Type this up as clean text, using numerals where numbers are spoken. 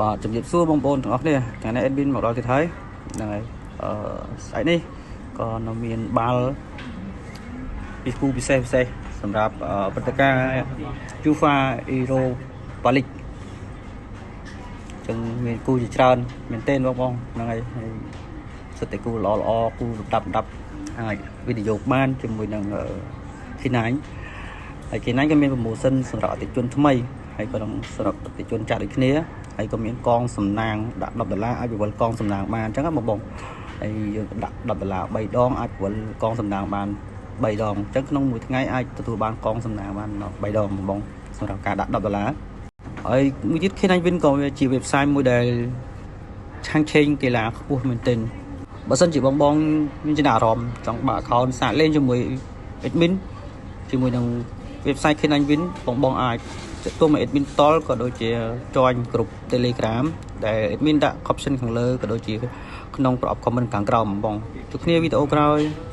បាទជំរាបសួរបងប្អូនទាំងអស់គ្នាថ្ងៃនេះ admin មកដល់ទៀតហើយហ្នឹងហើយអឺស្អែកនេះក៏នៅមានបាល់ពីគូពិសេសពិសេសសម្រាប់អឺព្រឹត្តិការណ៍ UEFA Europa League ចឹងមានគូជាច្រើនមែនទែនបងបងហ្នឹងហើយហើយសុទ្ធតែគូល្អល្អគូលំដាប់លំដាប់អាចវិនិយោគបានជាមួយនឹង K9 ហើយ K9 ក៏មាន promotion សម្រាប់អតិថិជនថ្មីហើយក៏នឹងសម្រាប់អតិថិជនចាស់ដូចគ្នាហើយក៏មានកងសំណាងដាក់10ដុល្លារអាចវិវលកងសំណាងបានអញ្ចឹងណាបងបងហើយយើងដាក់10ដុល្លារ3ដងអាចវិវលកងសំណាងបាន3ដងអញ្ចឹងក្នុងមួយថ្ងៃអាចទទួលបានកងសំណាងបាន3ដងបងបងសម្រាប់ការដាក់10ដុល្លារហើយមួយទៀត K9 Win ក៏វាជា website មួយដែលឆាំងឆេងកីឡាខ្ពស់មែនទែនបើសិនជាបងបងមានចំណាប់អារម្មណ៍ចង់បើក account សាកលេងជាមួយ admin ជាមួយនឹង website K9 Win បងបងអាចទាក់ទងមក admin ផ្ទាល់ក៏ដូចជា join ក្រុម Telegram ដែល admin ដាក់ caption ខាងលើក៏ដូចជាក្នុងប្រអប់ comment ខាងក្រោមបងជួបគ្នាវីដេអូក្រោយ។